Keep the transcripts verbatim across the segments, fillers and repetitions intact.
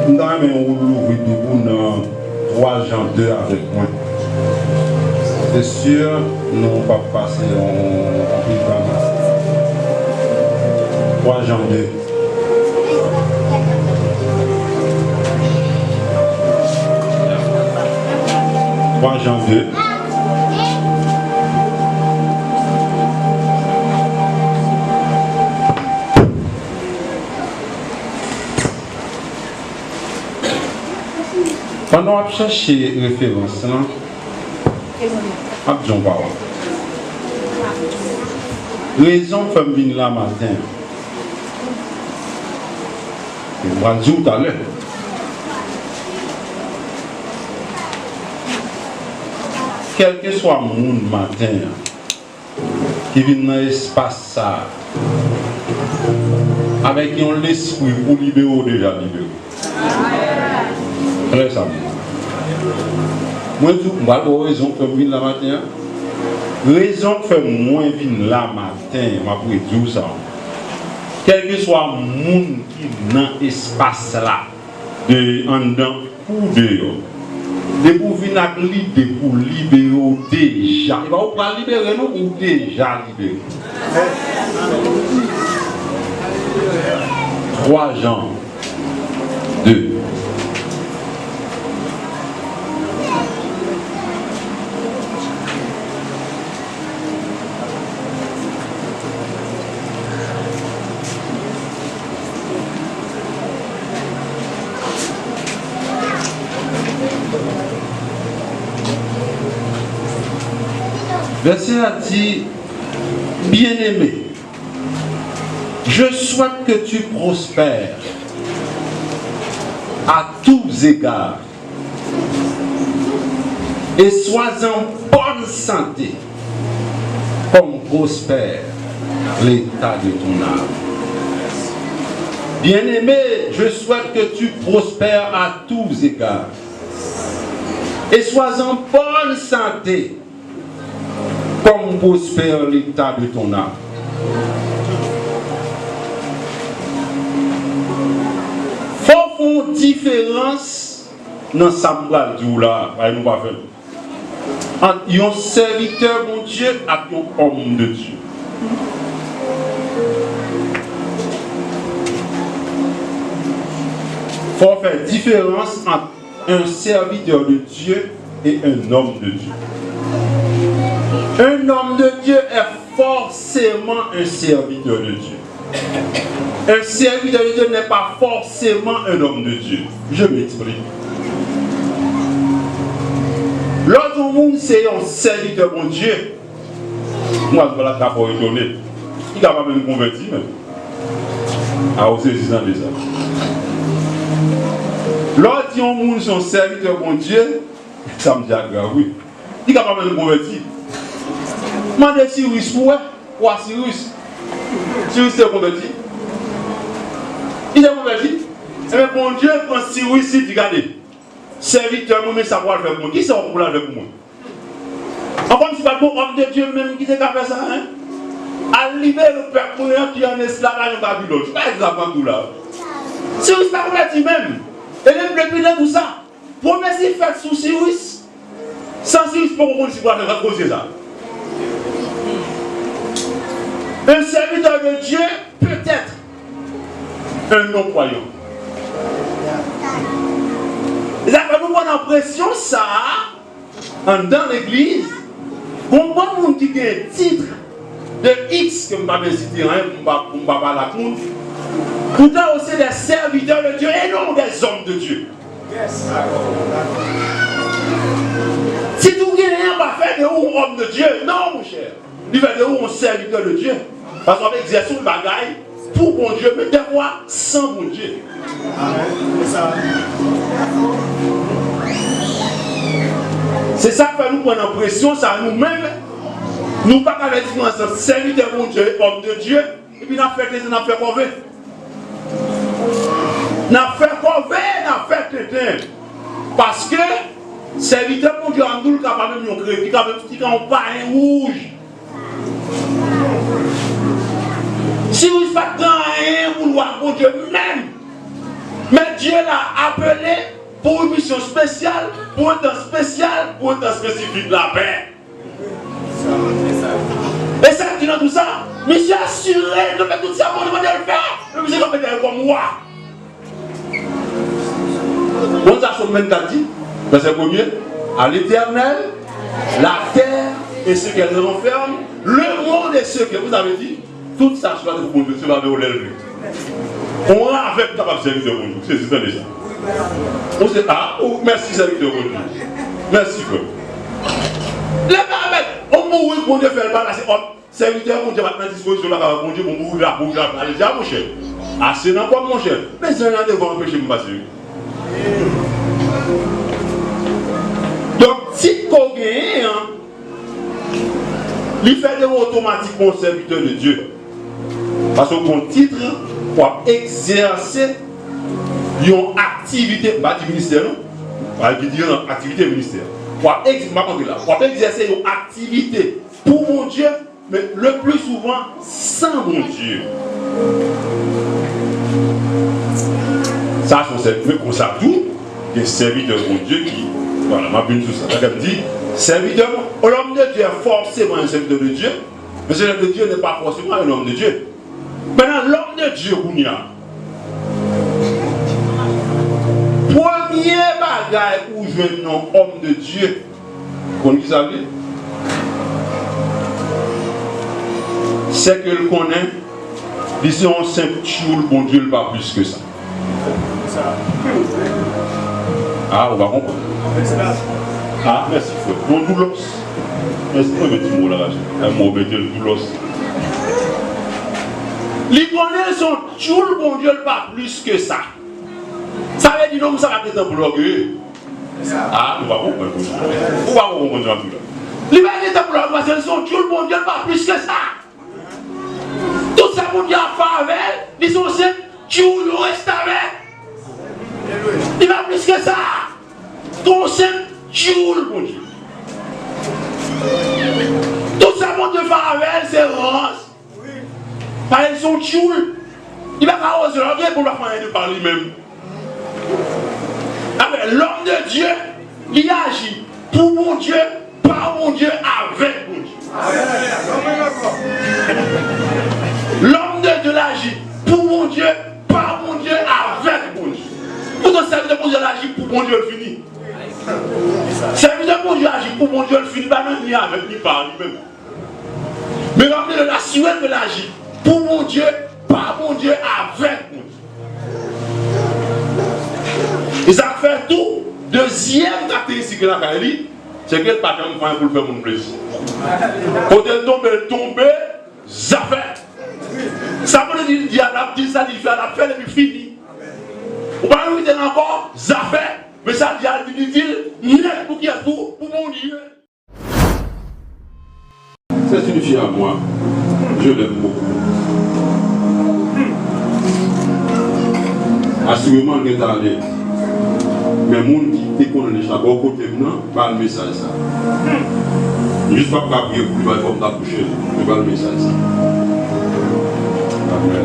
M ta renmen ou louvri Bib ou nan twa Jan de avèk mwen. Se si, nou p ap pase yon, yon anpil tan, non. Twa Jan de. Twa Jan de. Pandan w ap chèche referans lan, m ap di yon pawòl. Rezon k fè m vin la maten an, m pral di w talè. Kèlkeswa moun maten an, ki vin nan espas sa a avèk yon lespri pou libere w, deja libere. Klè sa, mwen. Mwen di w, m pral ba w rezon k fè m vin la maten an. Rezon k fè mwen vin la maten an, m ap redi w sa. Kèlkeswa moun ki nan espas la, de anndan kou deyò. Depi w vin ak lide pou libere w deja, e pa ou pral libere non, ou deja libere. Twa Jan de. Vèsè a di, Bien-aimé, je souhaite que tu prospères à tous égards et sois en bonne santé, comme prospère l'état de ton âme. Bien-aimé, je souhaite que tu prospères à tous égards et sois en bonne santé, comme prospère l'état de ton âme. Fò w fè yon diferans nan sa m pral di w la a, bay nou pa fè l, ant yon sèvitè Bondye ak yon òm de Dye. Fò w fè diferans ant un serviteur de Dieu et un homme de Dieu. Un homme de Dieu est forcément un serviteur de Dieu. Un serviteur de Dieu n'est pas forcément un homme de Dieu. Je m'explique. Lè w di yon moun se yon sèvitè Bondye, mwen, sa ka fè w etone. Li ka pa menm konvèti menm. A, ou sezi tande sa. Lè w di yon moun se yon sèvitè Bondye, sa m di a grav, wi. Li ka pa menm konvèti. Mande Siris pou wè. Wa Siris. Siris te konvèti? Li te konvèti? Ebyen, Bondye pran Siris, li di, Gade, sèvitè mwen, men sa pou al fè pou mwen. Kisa w pou al fè pou mwen? An kòmsi pa t gon òm de Dye menm ki te ka fè sa, en? Al libere pèp mwen an ki an esklavaj an Babilòn. Sa pa grav, m ap di w la. Siris pa konvèti menm. E depi, depi nan tou sa, pwomès li fèt sou Siris, san Siris poko konn si pral fè koze sa. Un serviteur de Dieu peut être un non-croyant. E sa fè nou pran nan presyon sa a, anndan legliz, gon bann moun ki gen tit de X, ke m pa vle site anyen pou m pa, pou m pa pale ak moun. Poutan, yo se des serviteurs de Dieu et non des hommes de Dieu. Tit ou genyen an pa fè de ou yon òm de Dye. Non, monchè. Li fè de ou yon sèvitè de Dye. Paske w ap egzèse yon bagay pou Bondye, men dèfwa san Bondye. Se sa k fè nou pran nan presyon sa a, nou menm, nou pa ka fè diferans ant sèvitè Bondye e òm de Dye, epi n ap fè tenten, n ap fè kòve. N ap fè kòve, n ap fè tenten. Paske sèvitè Bondye a, m di w, li ka pa menm yon kre, li ka menm, li ka yon payen wouj. Siris pa t gen anyen pou l wè ak Bondye menm. Men Dye la apele pou yon misyon espesyal, pou yon tan espesyal, pou yon tan espesifik, lapè. E sa ki nan tou sa, misye asire l fè tout sa Bondye mande l fè, men misye pa mete l kòm wa. Bon, sa Sòm vennkat di, vèsè premye, à l'Éternel, la terre et ce qu'elle renferme, le monde et ce que, vous avez dit, tout sa sou latè pou Bondye, se pa vle ou lè l vle. On avèg kapab sèvitè Bondye, ou sezi, tande sa. Ou se, a, ou, mèsi sèvitè Bondye. Mèsi frè. Lè pa avèg, on mouri Bondye fè l pa la, se òm. Sèvitè Bondye pa t nan dispozisyon lakay Bondye pou mouri la, pou l al di a monchè. Ase nan kòb monchè. Men zan nan devan anpeche m pase wi. Donk, tit ke w genyen an, li fè de ou otomatikman yon sèvitè de Dye. Paske w gen yon tit, w ap egzèse yon aktivite, m pa di ministè non, m pa di aktivite ministè. W ap egz-, m ap antre la. W ap egzèse yon aktivite pou Bondye, men le plus souvent san Bondye. Sa se yon sèvitè, men konsa tou, gen sèvitè Bondye ki, vwala, m ap vin sou sa. Sa k ap di, serviteur, l'homme de Dieu est forcément un serviteur de Dieu, mais le serviteur de Dieu n'est pas forcément un homme de Dieu. Maintenant, l'homme de Dieu, kounye a, premye bagay ou jwenn nan homme de Dieu, ou konn ki sa l ye? Sèke l konnen li se yon senp tchoul Bondye, l pa plis ke sa. A, ou pa konprann. A, mèsi frè. Yon doulòs. Mèsi, mwen met ti mo la, yon mo mete l doulòs. Li konnen l se yon tchoul Bondye, l pa plis ke sa. Sa vle di nonm sa pa gentan pou l ògeye. A, nou pa konprann. Ou pa konprann sa m di la. Li pa gentan pou l ògeye paske l se yon tchoul Bondye, l pa plis ke sa. Tout sa Bondye ap fè avè l, li se yon senp tchoul, yon restavèk. Li pa plis ke sa. Se yon senp tchoul Bondye. Tout sa Bondye fè avè l, se rans. Paske l se yon tchoul. Li pa ka oze lògeye pou l pa fè anyen de pa li menm. Amen. L'homme de Dieu, li aji pou Bondye, pa Bondye, avèk Bondye. L'homme de Dieu, l aji pou Bondye, pa Bondye, avèk Bondye. Poutan, sèvitè Bondye, l aji pou Bondye, l fini. Sèvitè Bondye aji pou Bondye, l fini, pa nan ni avèk, ni pa li menm. Men l ap mete l asire ke l aji pou Bondye, pa Bondye, avèk Bondye. E sa k fè tou, dezyèm karakteristik lakay li, se ke l pa janm fè anyen pou l fè moun plezi. Kote l tonbe, l tonbe, zafè. Sa pou l di, dyab la ap di l sa, li fè, l ap fè l epi fini. Ou pa envite l ankò, zafè. Men sa dyab li di, li di l nèt pou kiyès, pou, pou Bondye. C'est une fille à moi. Je l'aime beaucoup. Asireman, l gentan ale. Men moun ki te konnen li sa bò kote m nan, ba l mesaj sa. M jis p ap ka priye pou li, bay fò m ta kouche l. Men ba l mesaj sa. Amèn.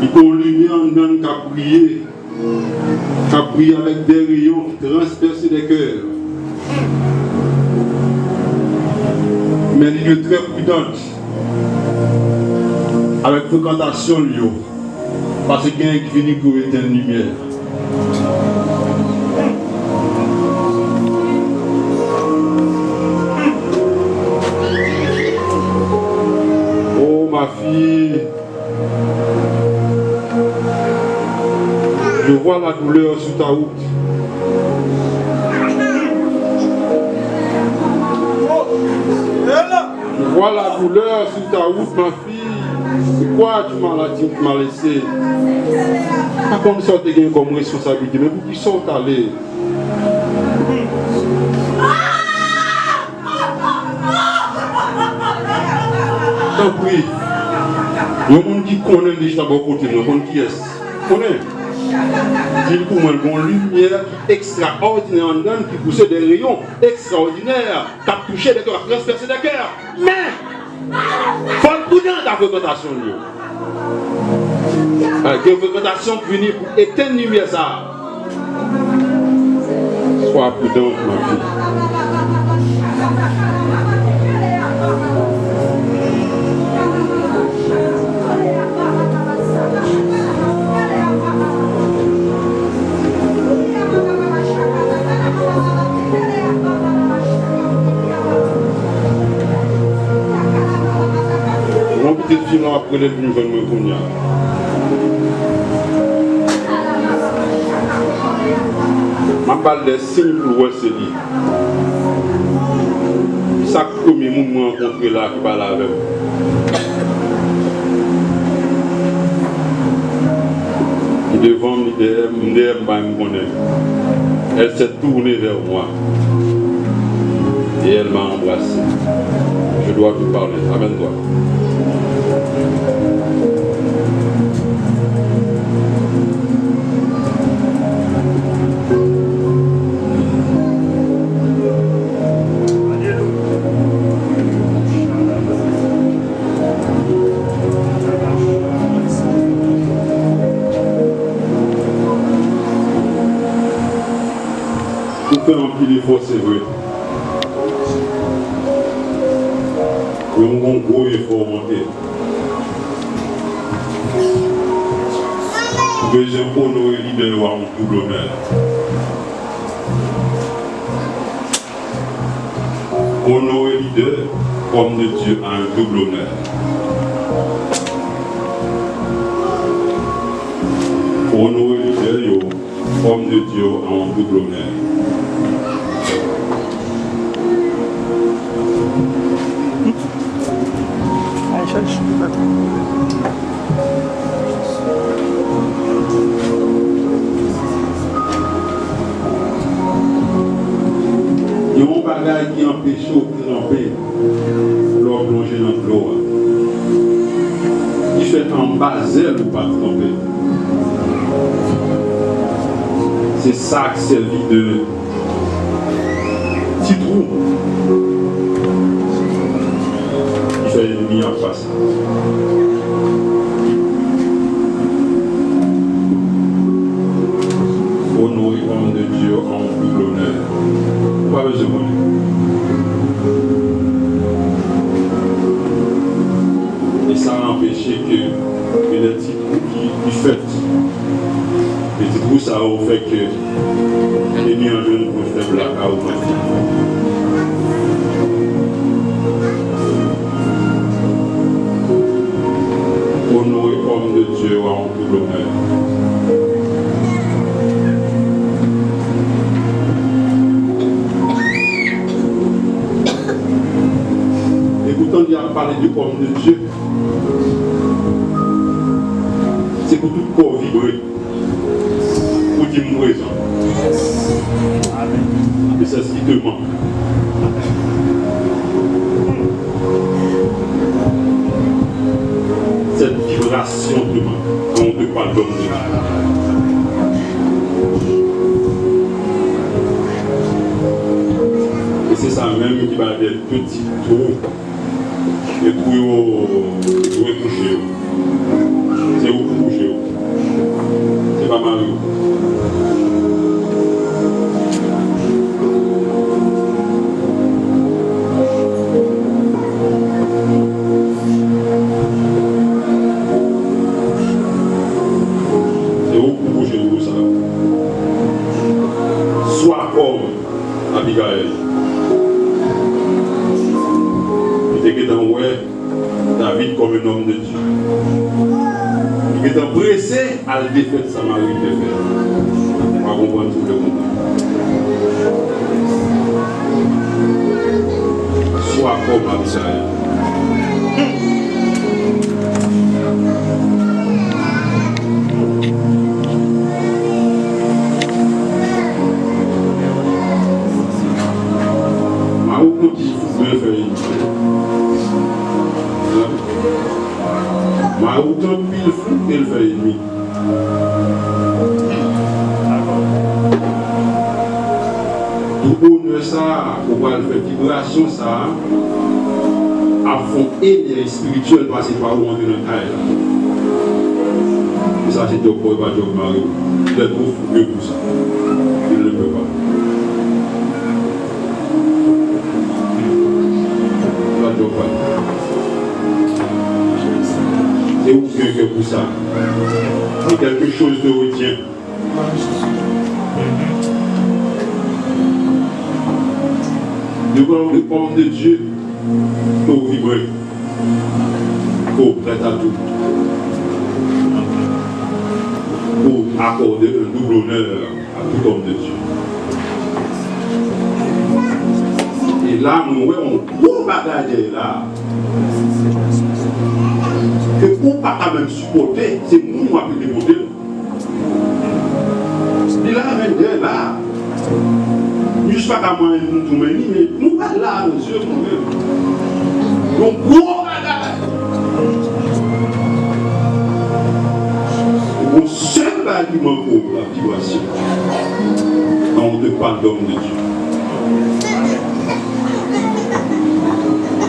Li gen yon limyè anndan l k ap briye, k ap briye avèk de reyon ki transpèse de kè. Men li dwe trè pridan avèk frekantasyon l yo. Paske genyen ki vini pou yo etenn limyè a. Oh, ma fille, je vois la douleur sur ta route. Je vois la douleur sur ta route, ma fille. Pourquoi tu m'as, tu m'as laissé? M pa konn sa w te gen kòm responsablite, men poukisa w t ale? Tanpri, yon moun ki konnen li chita bò kote mwen, konn kiyès? Konnen? Di l pou mwen, l gen yon limyè ki ekstraòdinè anndan l, ki pouse de reyon ekstraòdinè, k ap touche de kè, k ap transperse de kè. Men, fò l pridan nan frekantasyon l yo. Gen frekantasyon k vini pou etenn limyè sa a. Sois prudente, ma fille. Yon pitit fi m ap rele l vin jwenn mwen kounye a. M ap ba l de siy pou l wè se li. Sa k premye moun mwen rankontre la ki pale avè m? Li devan m, li dèyè m, m dèyè m, m pa menm konnen. Elle s'est tournée vers moi et elle m'a embrassé. Je dois te parler. Amène-toi. Ou fè anpil efò, se vre. Men ou gon gwo efò w manke. Ou bezwen onore lidè yo a yon doub onè. Onore lidè, homme de Dieu, a un double honneur. Onore lidè yo, homme de Dieu, a yon doub onè. Ay, chèch. Gen yon bagay ki anpeche w tranpe lè w plonje nan dlo a. Ki fè anba zèl ou pa tranpe. Se sa k sèvi de ti twou ki fè ènmi an pase. Onore homme de Dieu a yon doub onè. Ou pa bezwen konnen. E sa anpeche ke gen de ti twou ki, ki fèt. E ti twou sa yo fè ke ènmi an jwenn pwen fèb lakay ou mwen. Onore homme de Dieu a yon doub onè. E poutan li ap pale de homme de Dieu. Se pou tout kò vibre. Ou di m prezan. Amèn. E se sa ki te manke. Cette vibration te manque quand on te parle d'homme de Dieu. E se sa menm ki ba de peti twou. E twou yo dwe bouche yo. Se ou pou bouche yo. Se pa mari w. Se ou pou bouche twou sa. Swa kòm Abigayèl. Li te gentan wè David kòm un homme de Dieu. Li gentan prese al defèt sa mari l te fè. Ou pa konprann, si w vle konprann. Swa kòm Abigayèl. Mari w konn ki fou, men fè enmi. Mari w te anpil fou, e l fè enmi. Onè sa a, ou pral fè vibrasyon sa a ap fè yon enèji espirityèl pase pa ou antre nan kay la. E sa se djòb pa w, e pa djòb mari w. Lè nou fouke pou sa. Il ne peut pas. E pa djòb pa w. Se ou ki gen kè pou sa. Si quelque chose te retient, Devan le homme de Dieu, ke w vibre, ke w prèt a tout, pou akòde un double honneur a tout homme de Dieu. E la, mwen wè yon gwo bagay dèyè la, ke ou pa ka menm sipòte, se moun w ap rele pote l. Li la menm dèyè la. M jis pa ka manyen moun tou, men li, men nou pa la, mesye, nou menm. Yon gwo bagay. Yon sèl bagay ki manke w, la vibrasyon. Quand on te parle d'homme de Dieu.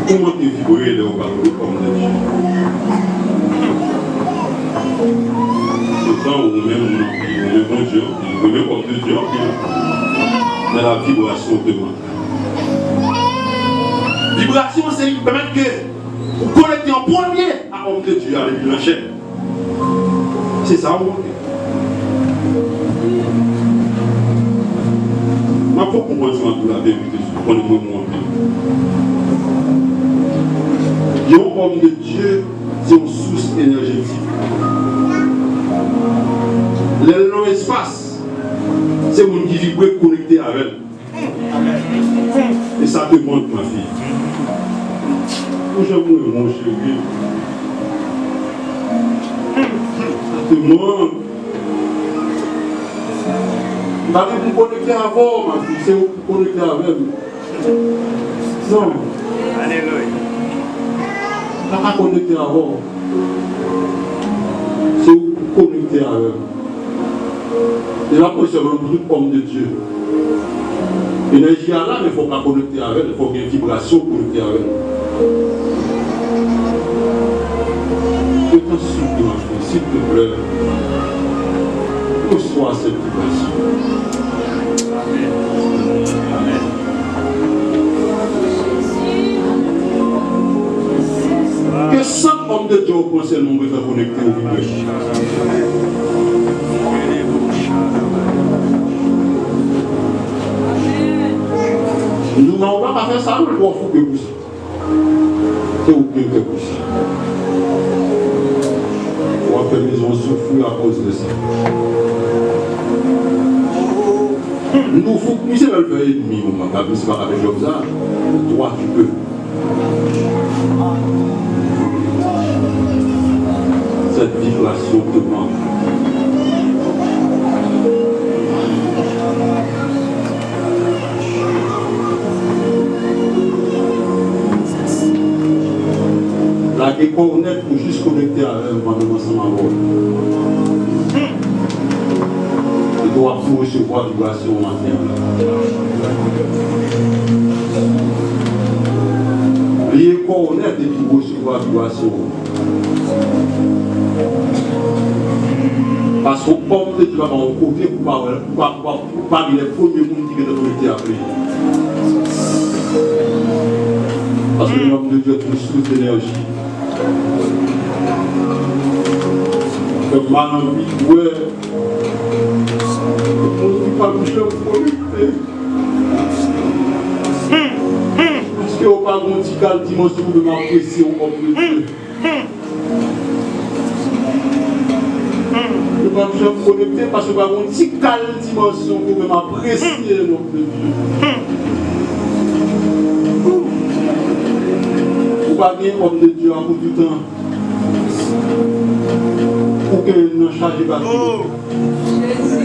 Kòman te vibre lè w pa konnen homme de Dieu? Poutan, ou renmen moun anpil, ou renmen Bondye anpil, ou renmen homme de Dieu anpil. Men la vibrasyon te manke. Vibrasyon, se li ki pèmèt ke ou konekte an premye a homme de Dieu a, depi nan chè. Se sa ou manke. M ap fè w konprann sa, m ap di w laverite, sou konnen mwen, mwen anpil. Yon homme de Dieu, se yon sous enèjetik. Lè l nan espas, se moun ki vibre konekte avè l. E sa te manke, ma fille. Ou jan mwen, mon chéri. Sa te manke. M pa gen pou konekte avè w, ma fille. Se ou ki konekte avè m. Non. Alelouya. M pa ka konekte avè w. Se ou ki konekte avè m. E la pou sèlman pou tout homme de Dieu. Enèji a la, men fò w ka konekte avè l, fò w gen vibrasyon konekte avè l. Fè tan souple, ma fille, s'il te plaît. Reçois cette vibration. Amen. Amen. Ke sant homme de Dieu ou pran sèlman, ou bezwen konekte, ou vibre. Nou, non, ou pa ka fè sa, nou twò fou ke pou sa. Se ou ki gen kè pou sa. W ap fè mezon soufri akoz de sa. Nou fout misye lè l fè enmi nou, man, misye pa ka fè djòb sa. Toi, tu peux. Cette vibration te manque. Lage kò w nèt pou jis konekte avè m pandan m ansanm avè w. Epi w ap tou resevwa vibrasyon maten an. Bliye kò w nèt epi w resevwa vibrasyon an. Paske yon òm de Dye pa ba w kote pou pa wè, pou pa, pou pa, pou pa gen lè premye moun ki gentan konekte ak li. Paske yon òm de Dye se yon sous enèji. Fè m mal anvi wè moun ki pa janm konekte. Paske yo pa gon ti kal dimansyon pou menm apresye yon òm de Dye. Yo pa janm konekte paske yo pa gon ti kal dimansyon pou menm apresye yon òm de Dye. Ou pa gen òm de Dye a pou toutan. Ou gen nan chaje bak li. Oh. Jezi.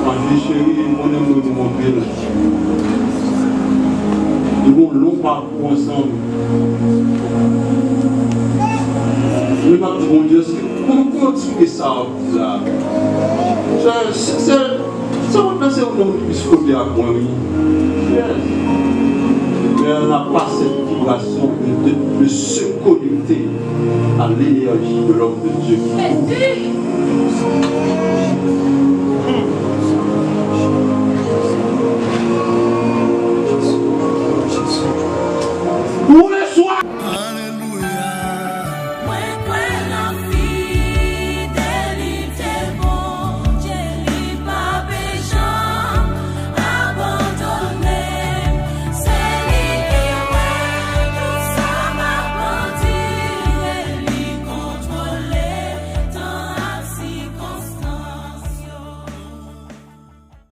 Anvi cheri, m konnen mwen nou anpil. Nou gon long pakou ansanm. Mwen m ap di Bondye, se pou nou kontinye sa w ap di la. Se, se, se, se yon nan se yon non ki plis kote ak mwen, wi. Yes. Men an apa sèt vibrasyon de, de, de se konekte à l'énergie de l'homme de Dieu qui court.